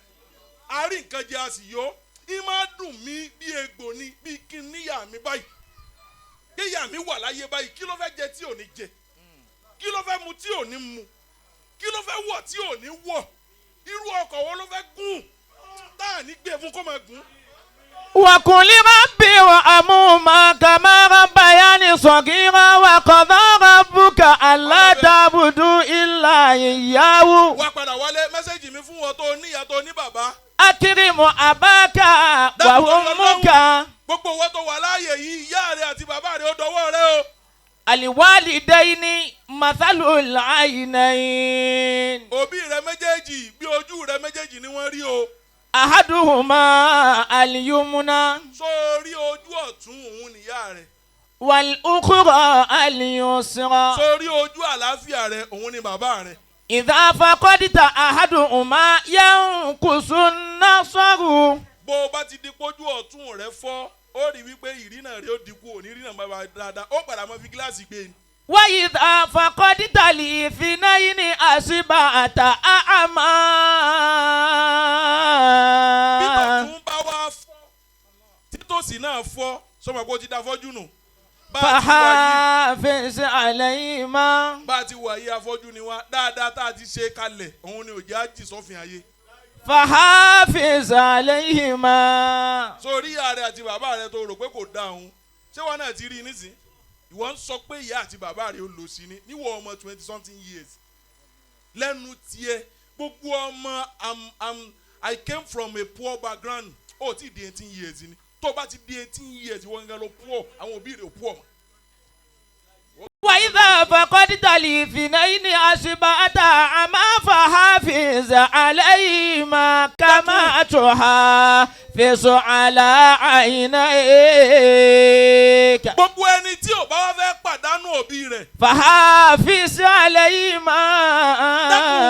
A rí nǹkan jẹ a sì yó. Í máa dùn mí bí egbò ni, bí kí n níyà mi báyìí, kí ìyá mi wà láyé báyìí. Kí ló fẹ́ jẹ tí ò ní jẹ? Kí ló fẹ́ mu tí ò ní mu? Kí ló fẹ́ wọ̀ tí ò ní wọ̀? Irú ọkọ̀ wo ló fẹ́ gùn tá à ní gbé fún kó máa gùn? وقل رب ارحمهما كما ربياني صغيرا وقضى ربك ألا تعبدوا إلا إياه. Wá padà wálé, message mi fún wọn tó níyà tó ní bàbá. أكرم أباك وأمك. Gbogbo wọn tó wà láàyè yìí, ìyá rẹ àti bàbá rẹ, ó dọwọ́ rẹ o. الوالدين مثل العينين. Òbí rẹ méjèèjì, bí ojú rẹ méjèèjì ni wọ́n rí o. أحدهما اليمنى Sórí ojú ọ̀tún, òun nìyá rẹ. والأخرى اليسرى. Sórí ojú àlàáfíà rẹ, òun ni bàbá rẹ. إذا فقدت أحدهما ينقص النصر. Bó o bá ti di pójú ọ̀tún rẹ fọ́, ó rí wípé ìrìnà rẹ ó dínkù, òní ìrìnà bàbá dáadáa, ó padà mọ́ fi gíláàsì gbé ni. وإذا فقدت الاثنين أصبحت أعمى. Bí tọ̀tún bá wá fọ́, títòsí náà fọ́, sọmọ pé ó ti da fọ́jú nù. Bá a ti wà yìí فحافظ عليهما. Bá a ti wà yìí, afọ́jú ni wá. Dáadáa tá a ti ṣe kalẹ̀, òun ni òjá jì sọ́fin ayé. فحافظ عليهما. Sórí ìyá rẹ àti bàbá rẹ tó rò pé kò dáa òun, ṣé wọn náà ti rí i nísìn? Ìwọ ń sọ pé ìyá àti bàbá rẹ ó lò sí ni níwọ ọmọ 20 something years lẹ́nu tiẹ̀. Gbogbo ọmọ I came from a poor background, ó ti di 18 years ni. Tó o bá ti di 18 years, ìwọ gangan ló poor, àwọn òbí rẹ ò poor mọ́. وإذا فقدت الاثنين أصبحت أعمى فحافظ عليهما كما تحافظ على عينيك. Gbogbo ẹni tí ò bá wá fẹ́ pàdánù òbí rẹ̀, فحافظ عليهما. Dákun,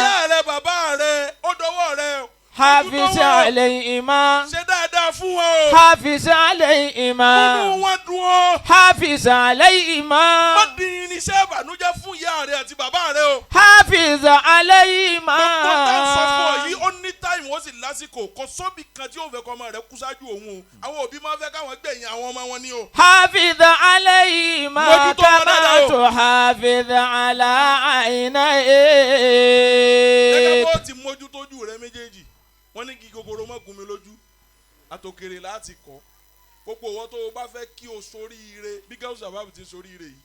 ìyá rẹ, bàbá rẹ, ó dọwọ́ rẹ o. حافظ Mójútó wọn. عليهما. Ṣe dáadáa fún wọn o. حافظ عليهما. Múnú wọn dùn o. حافظ عليهما. Má di irinṣẹ́ ìbànújẹ́ fún ìyá rẹ àti bàbá rẹ o. حافظ عليهما. Gbogbo tá a sọ fún ọ yìí, ó ní time, ó sì lásìkò. Kò sóbì kan tí yóò fẹ́ kọ́ ọmọ rẹ kú ṣáájú òun o. Àwọn òbí máa ń fẹ́ káwọn gbẹ̀yìn àwọn ọmọ wọn ní o. حافظ عليهما Mójútó wọn كما dáadáa o. تحافظ على Gẹ́gẹ́ عينيك. bó ti mójútójú rẹ méjèèjì, wọ́n ní kí kòkòrò má gún mi lójú, àtòkèrè láti kọ́. Gbogbo ìwọ tó o bá fẹ́ kí o soríire bí Gáúsù Sàbáàbù ti soríire yìí,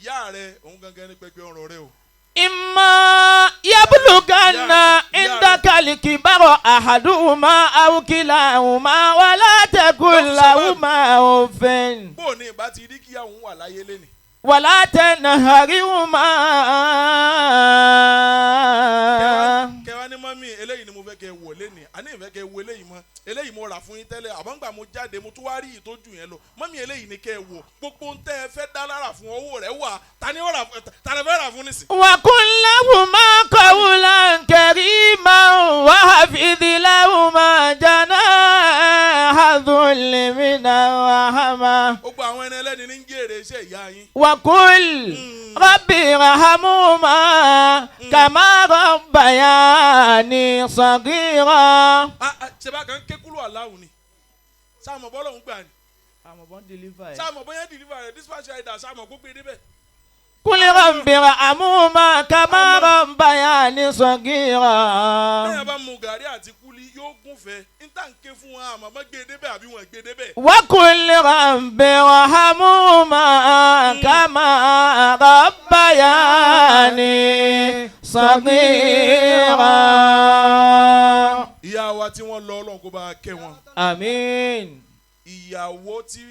ìyá rẹ òun gangan ní pẹpẹ ọrọ̀ rẹ o. إما يبلغن عندك الكبر أحدهما أو كلاهما ولا تقل لهما أف. Bó o ní ìbá ti rí kí àwọn wà láyé lénìí. ولا تنهرهما. Kẹwàá ní mummy, eléyìí ni mo fẹ́ kẹ́ wọ̀ lénìí, àní ìfẹ́ kẹ́ wọ eléyìí mọ́. Eléyìí mo rà fún yín tẹ́lẹ̀, àmọ́ ńgbà mo jáde, mo tún wá rí ìtọ́jú yẹn lọ. Mummy, eléyìí ni kẹ́ wọ̀. Gbogbo ń tẹ́ ẹ fẹ́ dá lára fún, owó rẹ̀ wà. Ta ni ó rà? Ta ni fẹ́ rà fún nísìn? وقل لهما قولا كريما واخفض لهما جناح الذل من الرحمة. Gbogbo àwọn ẹni ẹlẹ́ni ní ń jèrè iṣẹ́ ìyá yín. وقل رب ارحمهما كما ربياني صغيرا. Ah, ah, ṣe bá kan ké kúrò aláwù ni sáà mọ̀ bọ́lọ̀ ń gbà ni. Àmọ̀ bọ́n deliver ẹ̀. Sáàmọ̀ bóyá deliver rẹ̀ dispatch rider sáàmọ̀ kó gbé débẹ̀. قل رب ارحمهما كما ربياني صغيرا. Bẹ́ẹ̀ bá mu gàrí àti kúlí yóò gúnfẹ́ níta ń ké fún wọn àmọ́ bá gbé débẹ̀ àbí wọn gbé débẹ̀. وقل رب ارحمهما كما ربياني صغيرا. Ìyá wa tí wọ́n lọ, Ọlọ́run kó bá a kẹ́ wọn. Àmín. Ìyàwó tí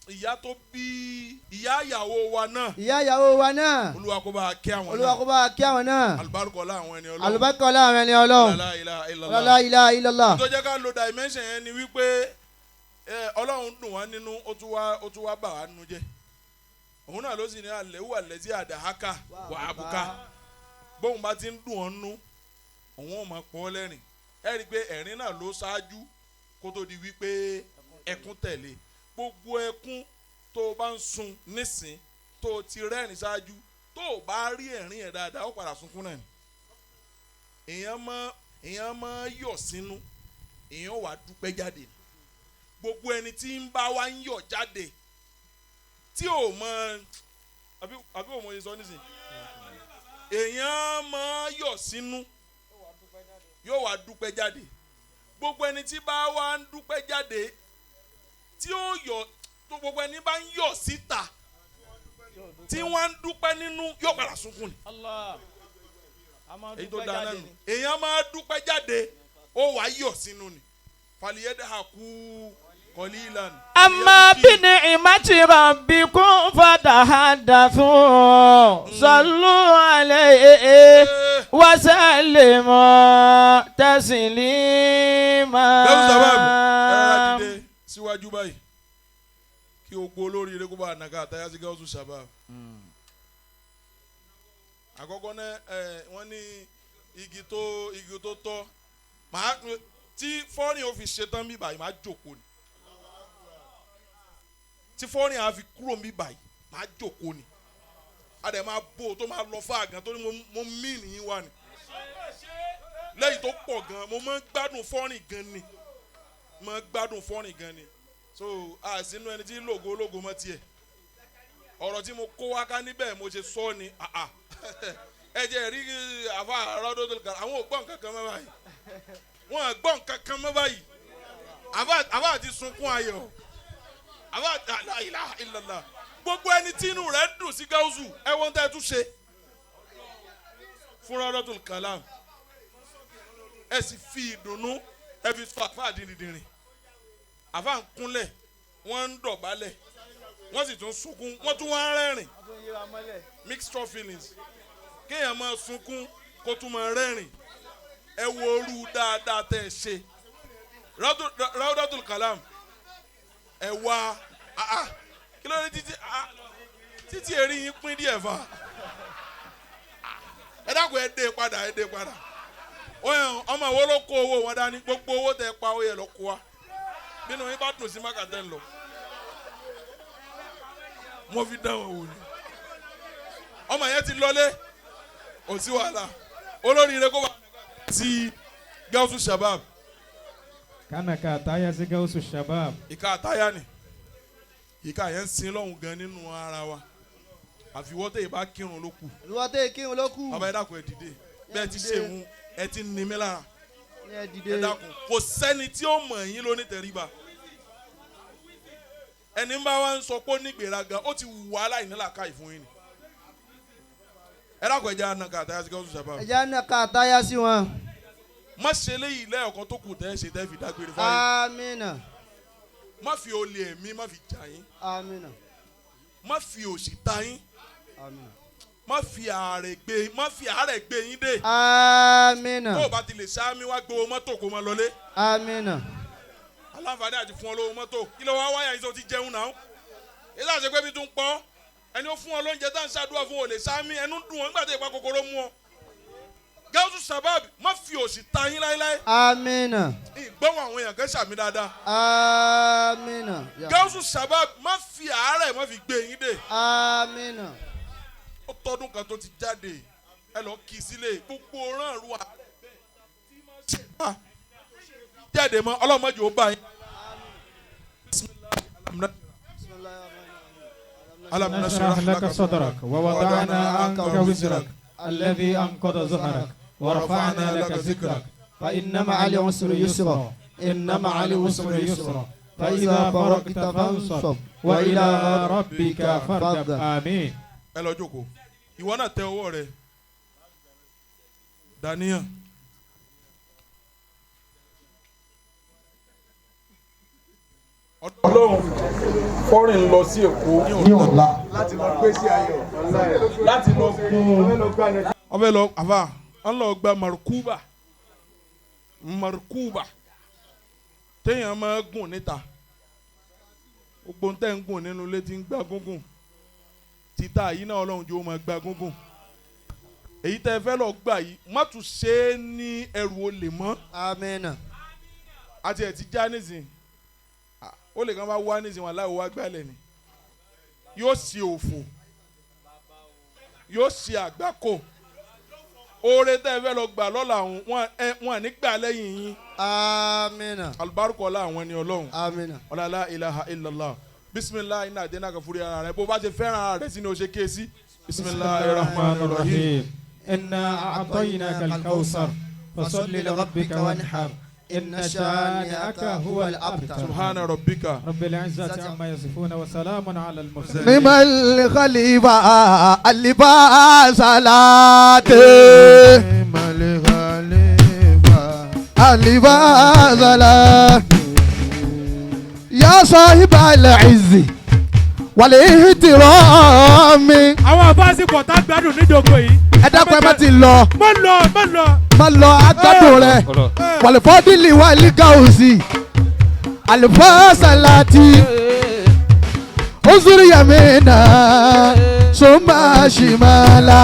ìyá tó bí ìyá ìyàwó wa náà, Ìyá ìyàwó wa náà, Olúwa kó bá a kẹ́ àwọn Olúwa kó náà. bá a kí àwọn náà. Alùbáríkọ láwọn ẹni Ọlọ́run. Àlùbáríkà láwọn ẹni Ọlọ́run. La ilaha illallah. La ilaha illallah. Tó jẹ́ ká lo dimension yẹn ni wípé Ọlọ́run dùn wá nínú, ó tún wá bà wá nínú jẹ́. Òun náà ló sì ní alẹ́ wà lẹ́sí àdáhákà wà ábùká. Bóun bá ti ń dùn ọ́ nú, òun ò máa pọ́ ọ́ lẹ́rìn. Ẹ rí i pé ẹ̀rín náà ló ṣáájú kó tó di wípé ẹkún tẹ̀lé. Gbogbo ẹkún tó o bá ń sun nísìn tó o ti rẹ́rìn ṣáájú, tó o bá rí ẹ̀rín yẹn dáadáa, ó padà sunkún náà ni. Èèyàn máa yọ̀ sínú, èèyàn wà dúpẹ́ jáde. Gbogbo ẹni tí ń bá wa ń yọ̀ jáde tí ò mọ àbí ò mọ ṣe sọ nísìn, èèyàn máa yọ̀ sínú, yóò wá dúpẹ́ jáde. Gbogbo ẹni tí bá wa ń dúpẹ́ jáde tí ó yọ̀ tó, gbogbo ẹni bá ń yọ̀ síta tí wọ́n ń dúpẹ́ nínú, yóò padà sunkún ni. Allah. A máa Èyí tó dúpẹ́ dáa jáde náà ni. nù, èèyàn máa dúpẹ́ jáde, ó wàá yọ̀ sínú ni. Faliyadahaku kọlílan. أما بنعمة ربكم فتحدثوا. صلوا عليه وسلموا تسليما. Lẹ́wọ̀n sábàbí ẹ̀rọ dìde síwájú báyìí kí o gbó olóríire kó bá a nàka àtàyà sí gáúsù sábàbí. Àkọ́kọ́ náà ẹ wọ́n ní igi tó tọ́ màá tí fọ́ọ̀rìn ò fi ṣetán bí báyìí, màá jókòó ni. Tí fọ́ọ̀rìn á fi kúrò bí báyìí, màá jókòó ni. A dẹ̀ máa bò ó tó máa lọ fún àgàn tó ní mo mí nìyí wá ni lẹ́yìn tó pọ̀ gan. Mo máa ń gbádùn fọ́ọ̀rìn gan ni, mo máa ń gbádùn fọ́ọ̀rìn gan ni. So àsínú ẹni tí lògo ológo mọ́ tiẹ̀. Ọ̀rọ̀ tí mo kó wá ká níbẹ̀ mo ṣe sọ ni àà ẹ jẹ́ rí àfa àròdó tó kàrà. Àwọn ò gbọ́ nǹkan kan mọ́ báyìí, wọ́n à gbọ́ nǹkan kan mọ́ báyìí. Àfa àti sunkún ayọ̀, àfa la ilaha illallah. Gbogbo ẹni tí inú rẹ̀ ń dùn sí gáúsù, ẹ wọ́n tẹ́ ẹ tún ṣe fún Rọ́dọ̀tún Kalam, ẹ sì fi ìdùnnú ẹ fi sọ àfa àdìrìndìrìn. Àfa ń kúnlẹ̀, wọ́n ń dọ̀bálẹ̀, wọ́n sì tún sunkún, wọ́n tún wá ń rẹ́rìn. Wọ́n tún yíra mọ́lẹ̀. Mixture feelings, kéèyàn máa sunkún kó tún máa rẹ́rìn. Ẹ wo orú dáadáa tẹ́ ẹ ṣe Raudatul Kalam. Ẹ wá ah, ah, kí ló dé títí ah, títí èrì yín pín díẹ̀ fa? Ẹ dákun, ẹ dé padà, ẹ dé padà. Ó yàn ọmọ wo ló kó owó wọn dání? Gbogbo owó tẹ pa, ó yẹ lọ kó wa. Bínú yín bá dùn sí mákàtẹ́ ń lọ, mo fi dán wọn wò ni. Ọmọ yẹn ti lọlé, kò sí wàhálà. Olóríire kó wà sí Gausu Shabab. Kánàkà àtàyà sí Gausu Shabab. Ìka àtàyà ni ìka yẹn ń sin lọ́hùn gan nínú ara wa. Àfiwọ́ tẹ̀ ìbá kírun ló kù. Ìwọ tẹ́ kírun ló kù. Bàbá, ẹ dákun, ẹ dìde. Bẹ́ẹ̀ ti ṣe òun, ẹ ti ní mi lára. Ní ẹ dìde. Ẹ dákun, kò sẹ́ni tí ó mọ̀ yín lóní tẹríba. Ẹni bá wa ń sọ pé ó ní ìgbéraga, ó ti wù aláìnílàkàì fún yín ni. Ẹ dákun, ẹ jẹ́ ànàkà àtàyà sí Gausu Shabab. Ẹ̀jẹ̀ náà ká àtàyà sí wọn. Má ṣe léyìí lẹ́ẹ̀kan tó kù tẹ́ ẹ ṣe tẹ́ fi dágbére fáyé. Amina. Má fi olè ẹ̀mí má fi jà yín. Amina. Má fi òṣì ta yín. Amina. Má fi àárẹ̀ gbé yín dé. Amina. Tó o bá ti lè sáámi wá gbowó mọ́tò kó máa lọlé. Amina. Aláǹfààní àti fún ọ lówó mọ́tò, kí ló wá wáyà yín? Tó ti jẹun náà, èyí láti ṣe pé bí tún pọ́ ẹni ó fún ọ lóúnjẹ tá à ń ṣàdúrà fún, ò lè sáámi, ẹnu dùn wọn nígbà tó ìpa kòkòrò mú ọ. Gausu Shabab, má fi òṣì ta yín láéláé. Amina. Ìgbọ́wọ́ àwọn èèyàn kan ṣàmì dáadáa. Amina. Gausu Shabab, má fi àárẹ̀ má fi gbé yín dé. Amina. Ó tọdún kan tó ti jáde, ẹ lọ kí i sílé. Gbogbo ránàrú àárẹ̀ bẹ́ẹ̀ tí máa ṣe bá jáde mọ́, ọlọ́mọdé ó bá yín. Alam نشرح لك صدرك ووضعنا عنك وزرك الذي أنقض ظهرك ورفعنا لك ذكرك فإن مع العسر يسرا إن مع العسر يسرا فإذا فرغت فانصب وإلى ربك فارغب آمين. Ẹ lọ jókòó. Ìwọ náà tẹ ọwọ́ rẹ daniel. Ọlọ́run fọ́rìn lọ sí Èkó ní ọ̀la láti lọ gbé sí ayọ̀ láti lọ gún ọbẹ̀ lọ àfà ń lọ gba marukuba marukuba téèyàn máa gùn níta. Gbogbo ń tẹ́ ń gùn nínú ilé tí ń gba gúngùn títà yìí náà, Ọlọ́run jọ̀ọ́ máa gba gúngùn. Èyí tẹ́ ẹ fẹ́ lọ gbà yìí, má tún ṣe é ní ẹrù olè mọ́. Amina. Àti ẹ̀ ti já nísìn. Ah, ó lè kàn bá wá nísìn wọn aláwọ̀ wá gbálẹ̀ ni yóò ṣe òfò, yóò ṣe àgbákò. Oore tẹ́ ẹ fẹ́ lọ gbà lọ́la àwọn wọn ẹ wọn ní gbà lẹ́yìn yín. Amina. Alùbáríkọ ọlá àwọn ẹni Ọlọ́run. Amina. Ọlá la ilaha illallah. Bisimilahi iná àdéhùn àkàfúrí ara rẹ bó bá ṣe fẹ́ràn ara rẹ sí ni o ṣe ké sí. Bisimilahi rahman rahim. إنا أعطيناك الكوثر فصل لربك وانحر إن شانئك هو الأبتر. Subhana rabbika. رب العزة عما يصفون وسلام على المرسلين. نعم الخليفة البا صلاة البا صلاة يا صاحب العز والاحترام. Àwọn àfáàsì pọ̀ tá gbádùn níjókòó yìí. Ẹ dákun, ẹ má ti lọ. Má lọ, má lọ. Má lọ, agbádùn rẹ. Wàlúfọ́dìlì wà lígàòsì àlùfáàsàlàtì ozuri yamina summa shimala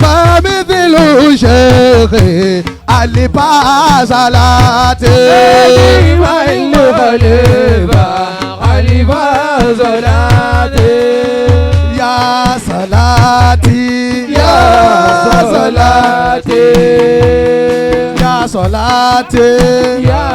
fàmídìlù ṣèkè àlìfáàsàlàtì. الخليفة خليفة صلاتي. Ya salati, ya salati, ya salati, يا